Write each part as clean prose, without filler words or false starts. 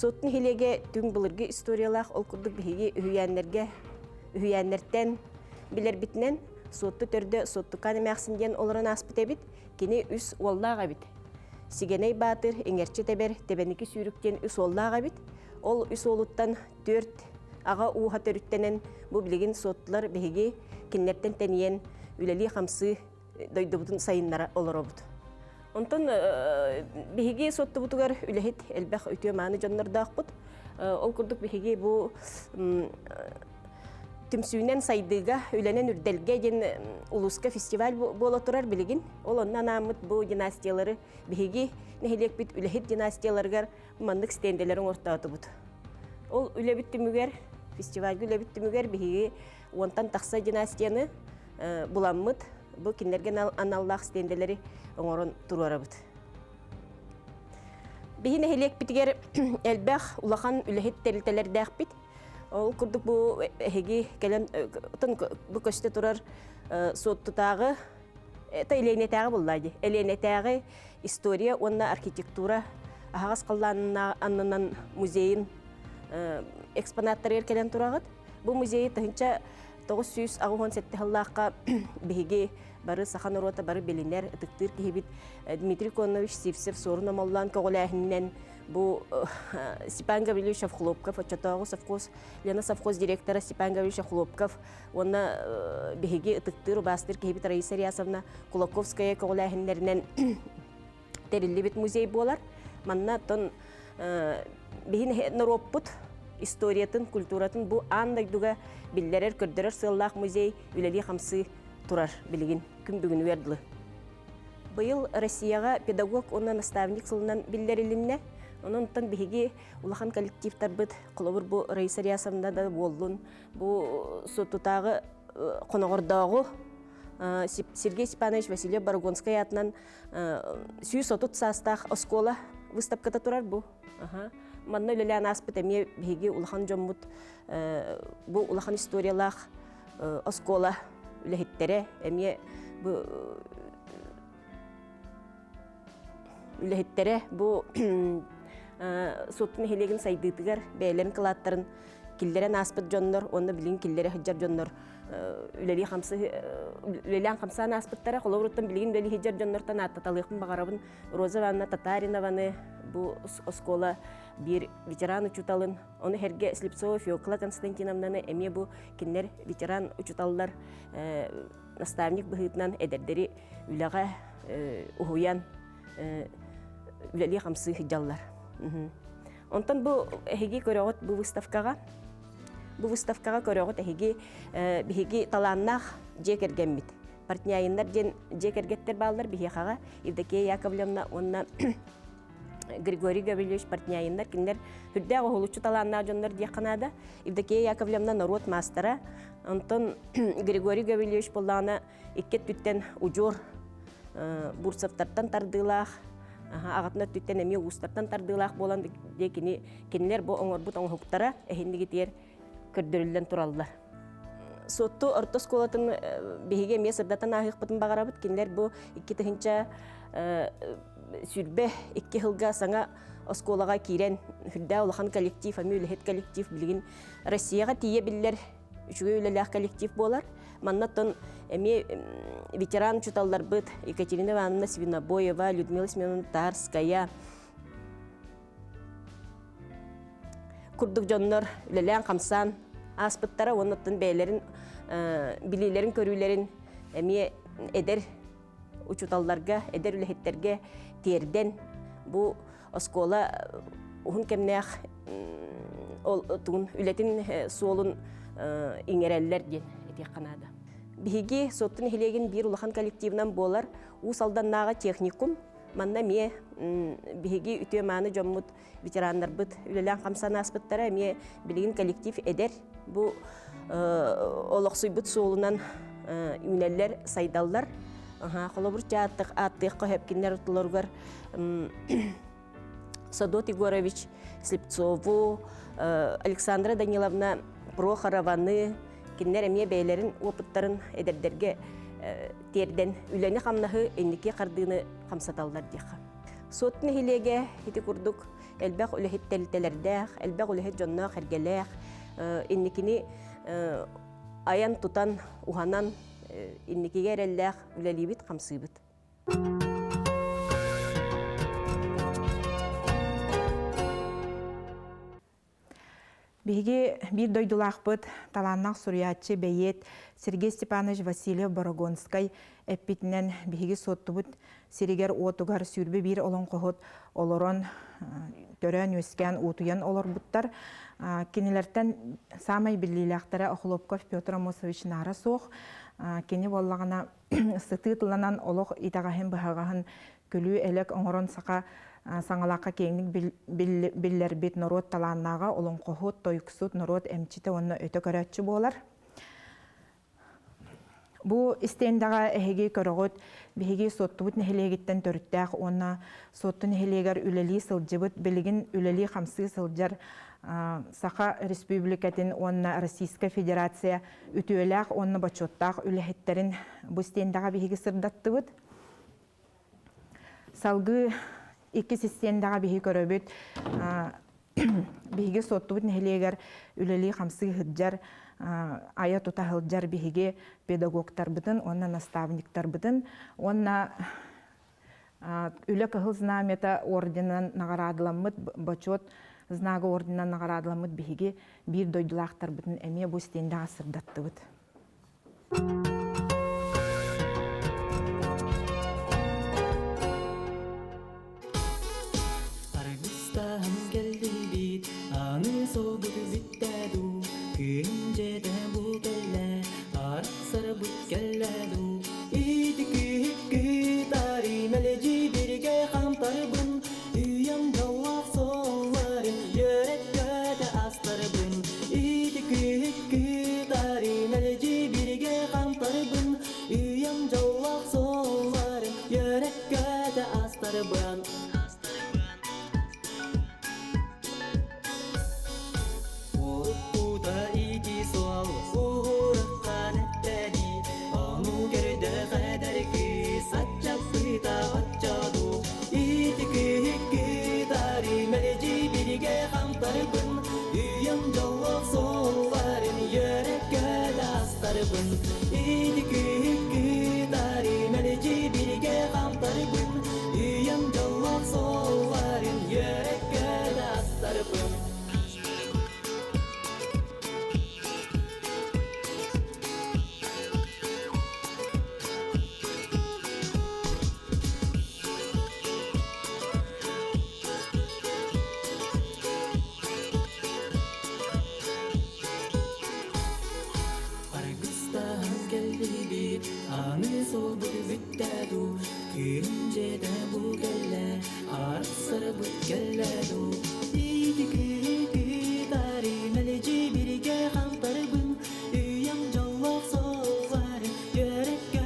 Суот нэһилиэгэ түҥ былыргы историялаах, ол курдук биһиги үһүйээннэргэ, үһүйээннэртэн билэрбитинэн Суотту төрдө Суоттукаан эмээхсин диэн олорон ааспыт эбит. Кини үс уоллаах эбит. Сигэнэй Баатыр, Иҥэрчи Тэбэр, Тэбэники Сүүрүк диэн үс уоллаах эбит. Ол үс уолуттан түөрт аҕа ууһа төрүттэнэн бу билигин суоттулар биһиги кинилэртэн тэнийэн үлэлии-хамсыы дойдубутун сайыннара олоробут. Онтон биһиги суоттубутугар үлэһит элбэх үтүө-мааны дьоннордоохпут. Ол курдук биһиги бу түмсүүнэн сайдыыга, үлэнэн үрдэлгэ диэн улууска фестиваль буола турар билигин. Ол онно анааммыт бу династиялары биһиги нэһилиэкпит үлэһит династияларыгар маннык стендэлэри оҥортоотубут. Ол үлэбит түмүгэр, фестивальга үлэбит түмүгэр биһиги уонтан тахса династияны буламмыт, бу кинилэргэ аналлаах стендэлэри оҥорон туруорабыт. Биһи нэһилиэкпитигэр элбэх улахан үлэһит тэрилтэлэрдээхпит. Ол курдук бу эһиги кэлэн бу көстө турар Суоттутааҕы это Элиэнэтээҕи буллаа дии. Элиэнэтээҕи история уонна архитектура аһаҕас халлаанна аннынан музейын экспонаттарыгар кэлэн тураҕыт. Бу музейы 1987 сыллаахха биһиги бары саха норуота бары билинэр, ытыктыыр киһибит Дмитрий Конович Сивцев суорун омоллоон көҕүлээһининэн бу Степан Гаврильевич Охлопков, оччотооҕу совхоз, Лена совхоз директора Степан Гаврильевич Охлопков уонна биһиги ытыктыыр, убаастыыр киһибит Раиса Рясовна Кулаковская көҕүлээһиннэринэн тэриллибит музей буолар. Манна оттон биһи норуоппут историятын, культуратын бу аан дойдуга биллэрэр, көрдөрөр сыаллаах музей үлэлии-хамсыы турар билигин күн бүгүнүгэр дылы. Быйыл Россияҕа педагог уонна наставник сылынан биллэрилиннэ. Онон биһиги улахан коллективтарбыт, холобур бу Раиса Рясовна да буоллун, бу Суоттутааҕы Хоноҕордооҕу Сергей Степанович Васильев Борогонскай аатынан 130 саастаах оскуола выставката турар бу. Манна үлэлээн ааспыт эмиэ биһиги улахан дьоммут бу улахан историялаах оскуола үлэһиттэрэ эмиэ бу үлэһиттэрэ бу Суотту нэһилиэгин сайдыытыгар бэйэлэрин кылааттарын киллэрэн ааспыт дьоннор уонна билигин киллэрэ сылдьар дьоннор үлэлии хамсы үлэлээн хамсаан ааспыттара. Холобуруттан билигин үлэлии сылдьар дьоннортон ааттаталыахпын баҕарабын. Роза Ивановна Татаринованы бу оскуола биир ветеран учууталын, ону сэргэ Слепцова Феокла Константиновнаны эмиэ бу кинилэр ветеран учууталлар наставник быһыытынан эдэрдэри үлэҕэ уһуйан үлэлии-хамсыы сылдьаллар. Онтон бу эһиги көрөҕүт бу выставкаҕа бу выставкаҕа көрөҕүт эһиги биһиги талааннаах дьиэ кэргэммит. Партняиннар диэн дьиэ кэргэттэр бааллар биһиэхэҕэ Евдокия Яковлевна уонна Григорий Гаврильевич Портняиннар кинилэр үрдээх уһулуччу талааннаах дьоннор диэххэ наада. Евдокия Яковлевна норуот маастара, онтон Григорий Гаврильевич буоллаҕына икки өттүттэн удьуор Бурцевтартан тардыылаах, аҕатын өттүттэн эмиэ уустартан тардыылаах буолан кини кинилэр бу оҥорбут оҥоһуктара эһиннигитигэр көрдөрүллэн тураллар. Суотту орто оскуолатын биһиги эмиэ сырдатан ааһыахпытын баҕарабыт. Кинилэр бу 2022 сылга саҥа оскуолаҕа киирэн үрдээх улахан коллектив, эмиэ үлэһит коллектив билигин Россияҕа тиийэ биллэр үчүгэй үлэлээх коллектив буолар. Манна оттон эмиэ ветеран учууталларбыт Екатерина Ивановна Свинобоева, Людмила Семеновна Тарская курдук дьоннор үлэлээн-хамсаан ааспыттара уонна оттон бэйэлэрин билиилэрин-көрүүлэрин эмиэ эдэр учууталларга, эдэр үлэһиттэргэ тиэрдэн бу оскуола уһун кэмнээх ол тугун үлэтин суолун иҥэрэллэр диэн этиэххэ наада. Биһиги Суотту нэһилиэгин биир улахан коллективынан буолар Уус Алданнааҕы техникум. Манна эмиэ биһиги үтүө-мааны дьоммут, ветераннарбыт үлэлээн хамсаан ааспыттара. Эмиэ билигин коллектив эдэр. Бу олохсуйбут суолунан үүнэллэр, сайдаллар. Холобур, ааттыахха сөп кинилэр ортолоругар Садот Егорович Слепцову, Александра Даниловна Прохорованы, кинилэр эмиэ бэйэлэрин опыттарын эдэрдэргэ тиэрдэн үлэни-хамнаһы инники хардыыны хамсаталлар диэххэ. Суотту нэһилиэгэ ити курдук элбэх үлэһит тэрилтэлэрдээх, элбэх үлэһит дьонноох эргэлээх, инникини айан тутан, уһанан, инникигэ эрэллээх үлэлиибит, хамсыыбыт. Биһиги биир дойдулаахпыт, талааннаах суруйааччы, бэйиэт Сергей Степанович Васильев-Борогонскай эппитинэн биһиги суоттубут сиригэр-уотугар 21 олоҥхоһут олорон, төрөөн-үөскээн, уутуйан олорбуттар. Кинилэртэн саамай биллиилээхтэрэ Охлопков Петр Амосович Наара суох. Кини буоллаҕына сытыы тылынан олох итэҕэһин-быһаҕаһын күлүү-элэк оҥорон саха саҥалаахха киэҥник биллэрбит норуот талааннааҕа, олоҥхоһут, тойуксут, норуот эмчитэ уонна өтө көрөөччү буолар. Бу истиэндэҕэ эһиги көрөҕүт, биһиги Суоттубут нэһилиэгиттэн төрүттээх уонна Суотту нэһилиэгэр үлэлии сылдьыбыт, билигин үлэлии-хамсыы сылдьар Саха Республикатын уонна Российскай Федерация үтүөлээх уонна бочуоттаах үлэһиттэрин бу истиэндэҕэ биһиги сырдаттыбыт. Салгыы иккис истиэндэҕэ биһи көрөбүт биһиги Суоттубут нэһилиэгэр үлэлии-хамсыы сылдьар, айа-тута сылдьар биһиги педагогтарбытын уонна наставниктарбытын уонна Үлэ Кыһыл Знамята орденынан наҕараадаламмыт Бочуот знага орденынан наҕараадаламмыт биһиги биир дойдулаахтарбытын эмиэ бу стендэҕэ сырдаттыбыт. Аргыстаһан кэллибит, аны солбут бүттэ дуу, күн дьиэтэ бу кэллэ, арахсарбыт кэллэ дуу. Ити күһүккү мэлдьи биригэ хамтарбын, үйэм дьоллоох суолларын үөрэт-көтө астарбын. Ити күһүккү мэлдьи биригэ хамтарбын, үйэм дьоллоох суолларын үөрэт-көтө астарбын. Уруккута ити суол уһураххан эттэди, ону көрдөх эдэрки саччаппыта оччоду. Ити күһүккү тари мэлдьи биригэ хамтарбын, үйэм дьоллоох суолларын үөрэккэ астарбын. Ити күһүккү тари мэлдьи биригэ хамтарбын, үйэм дьоллоох суолларын үөрэккэ астарбын. Аргыстаһан кэллибит, аны суолбут бүттэ дуу, күн дьиэтэ бу кэллэ, арахсарбыт кэллэ дуу. Ити күһү-күһү мэлдьи биригэ хантарбын, үйэм дьоллоох суолларын үөрэккэ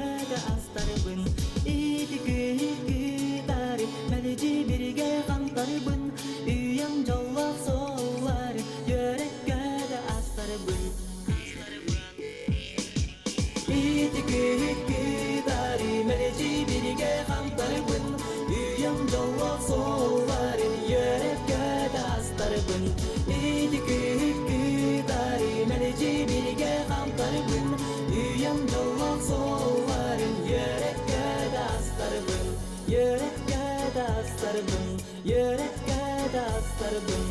астарбын. Ити күһү-күһү мэлдьи биригэ хантарбын, үйэм дьоллоох суолларын үөрэккэ астарбын. Ити күһүккү мэлдьи биригэ хантарбын, үйэм дьоллоох суолларын үөрэккэ астарбын. Ити күһүккү мэлдьи биригэ хантарбын, үйэм дьоллоох суолларын үөрэккэ астарбын. Үөрэккэ астарбын, үөрэккэ астарбын.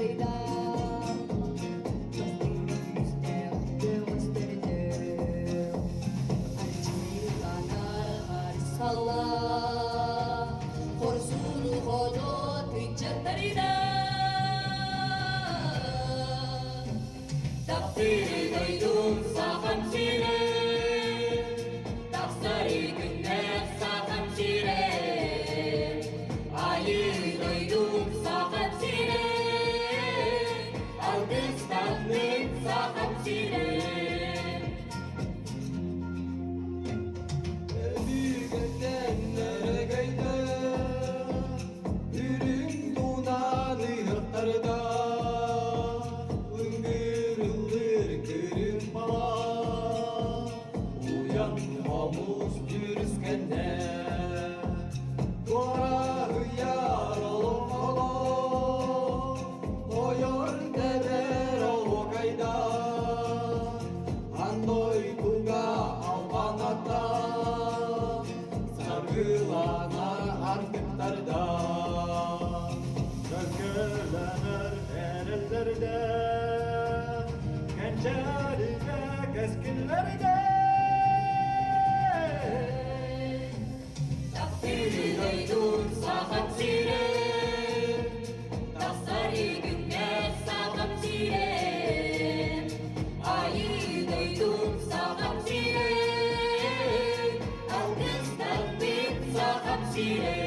ыччаттарыгар Күүстээх көҕүстэрдээх Арчыланар харысхаллаах Хорсун ходот ыччаттарыгар Таптыыр дойдум Сахам сирэ, Тахсар күннээх Сахам сирэ, Айыы дойдум Сахам сирэ, Алгыстаах Сахам сирэ. Өбүгэттэн өрөгөйдө, үрүҥ тунан ыһыктарда, ыҥырыллыр күрүҥ бала, уйан хомус дьүрүскэннэ, туораһыйар олоҥхоло, тойор тэбэр оһуокайда, Аан дойдуга албан ата, саргыланар артыктарда. Көлкөлөнөр эрэллэрдэ, кэнчээригэ кэскиллэрдэ. Таптыыр дойдум Сахам сирэ, Тахсар күннээх Сахам сирэ, Айыы дойдум Сахам сирэ, Алгыстарбыт Сахам сирэ.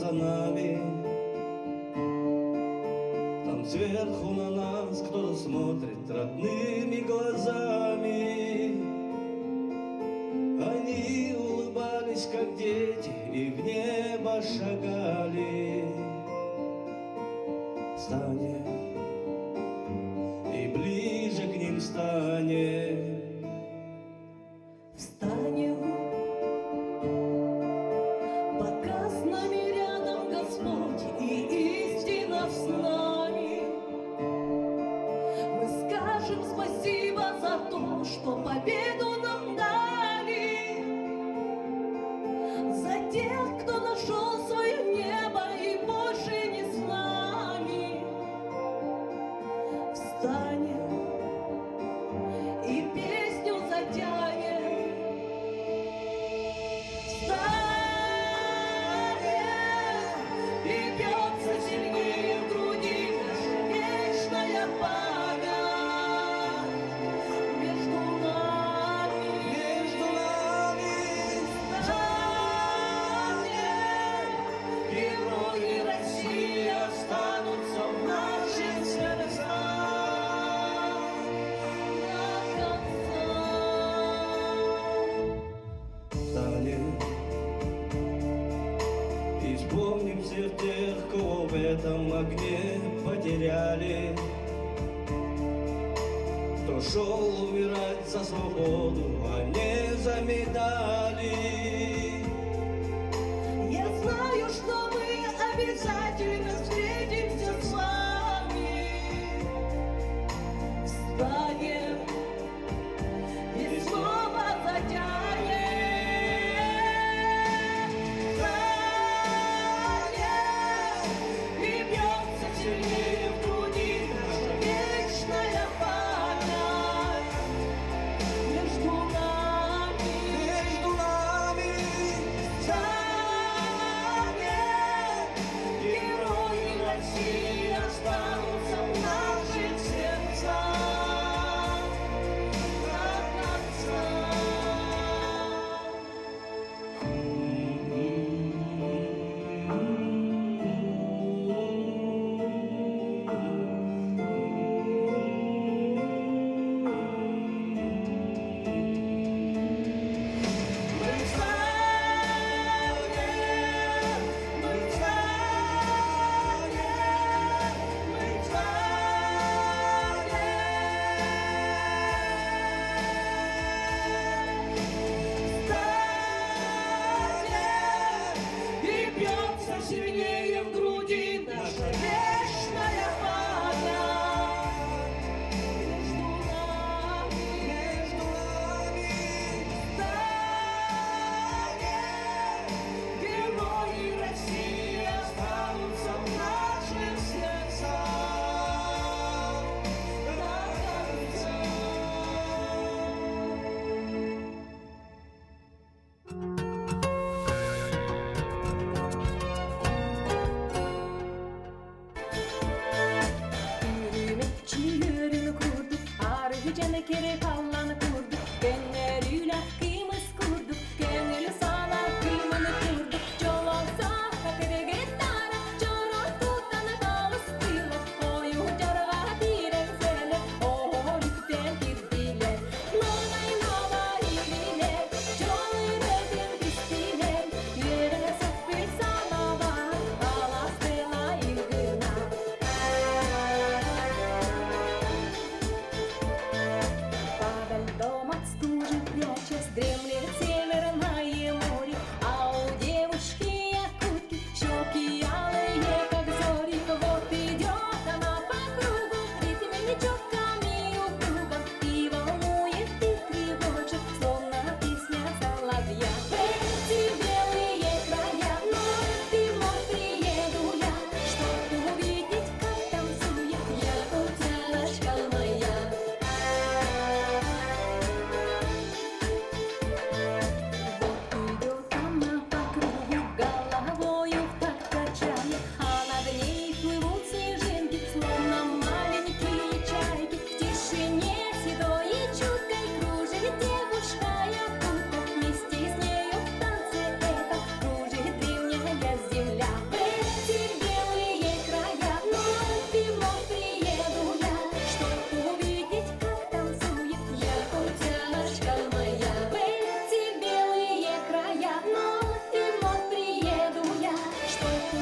за нами. Там сверху на нас кто-то смотрит родными глазами. Они улыбались, как дети, и в небо шагали. Встанем и ближе к ним станем. Встанем, пока с нами рядом Господь и истина с нами. Мы скажем спасибо за то, что победу нам дали, за тех, кто нашел свое небо и больше не с нами. Встанем и песню затянем. Встанем, и бьется сильнее в груди наша вечная память между нами. Между нами. Встанем, герои России останутся в наших сердцах до конца. Встанем и вспомним всех тех, кого в этом огне потеряли. Кто шел умирать за свободу, а не за медали. Я знаю, что мы обязательно встретимся с вами. Встанем и снова затянем. Встанем, и бьется сильнее в груди наша вечная память между нами. Между нами.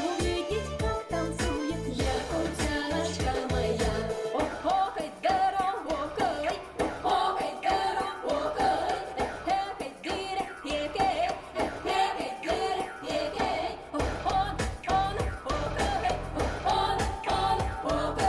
Увидеть, как танцует якутяночка моя. Охокай, дорогой, охокай, дорогой, эхекай, дыре, хекей, эхекай, дыре, хекей, он, он, окай, он, он, окай,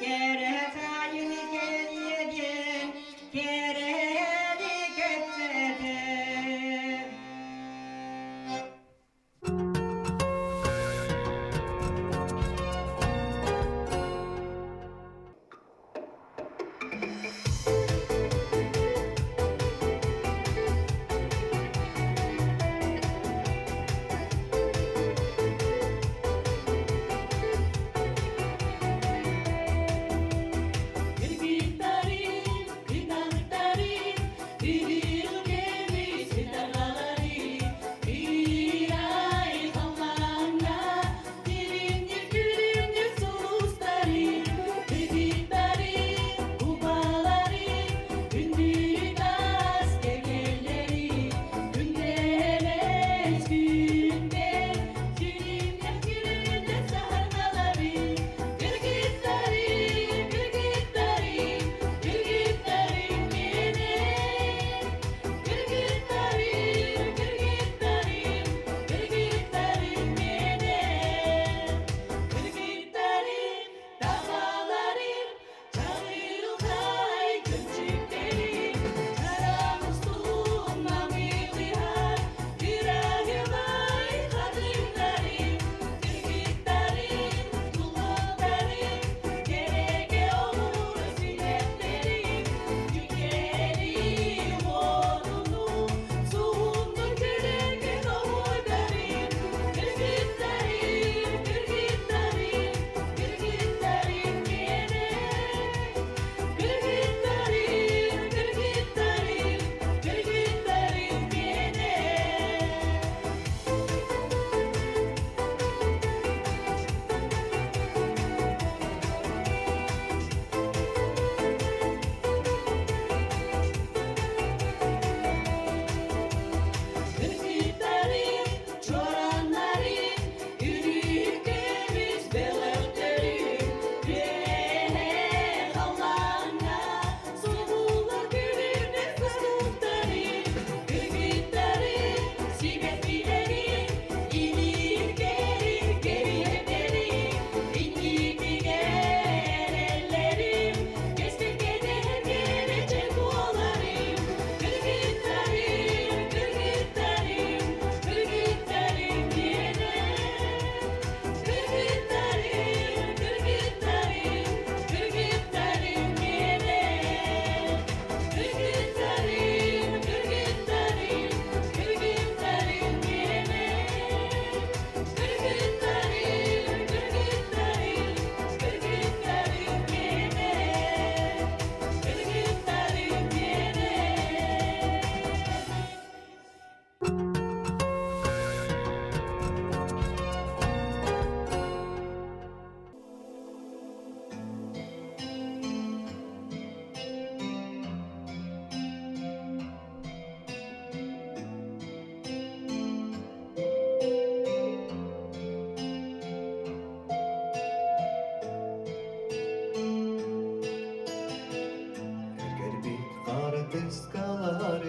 эр, эр, екей, эр, эр, екей.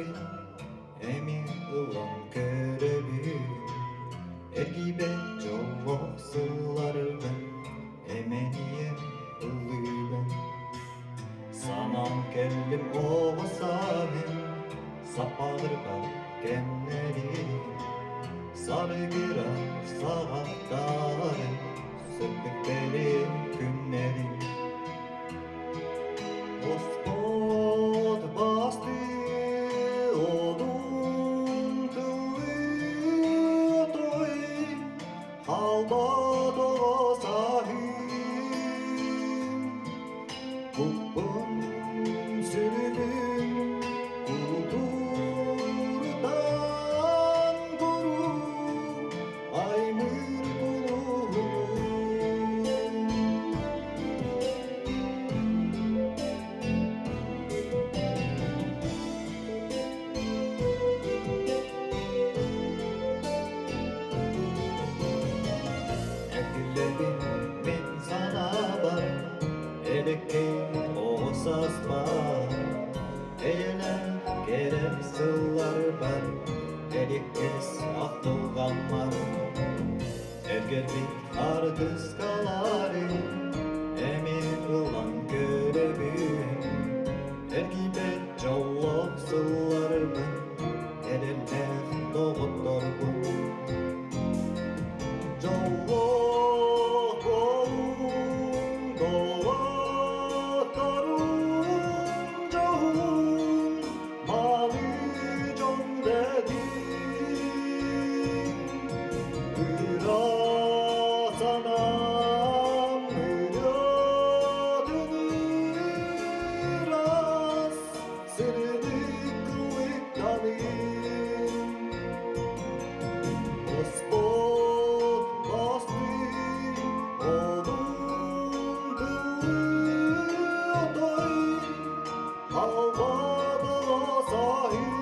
сылларын эми ылан көрөбүн. Эргийбэт дьоллоох сылларбын эмэнийэ ыллыыбын. Санаан кэллим оҕо сааһым, саппаҕырбат кэмнэрим. Сарыгыра саҕахтарым, сырдык күннэрим. Оспот басты одун тылы той, халбат оҕо сааһым. Куппун сүрүнүн кутуртан куру аймыр кулуһун. Эргиллэбин мин санаабар, элеккей оҕо сааспар, эйэлээх кэрэ сылларбар, эриэккэс ахтылҕаммар. Эргэрбит хаартыскалары эмиэ ылан көрөбүн, эргийбэт дьоллоох сылларбын, эрэллээх доҕотторбун. Дьоллоох буолуҥ, доҕотторум, дьоһун, мааны дьон дэтиҥ. Ыра санаам ырыатын ыраас, сырдык кылыктаныым. Оспот бастыы одун тыллыы отой, халбатала саһыы.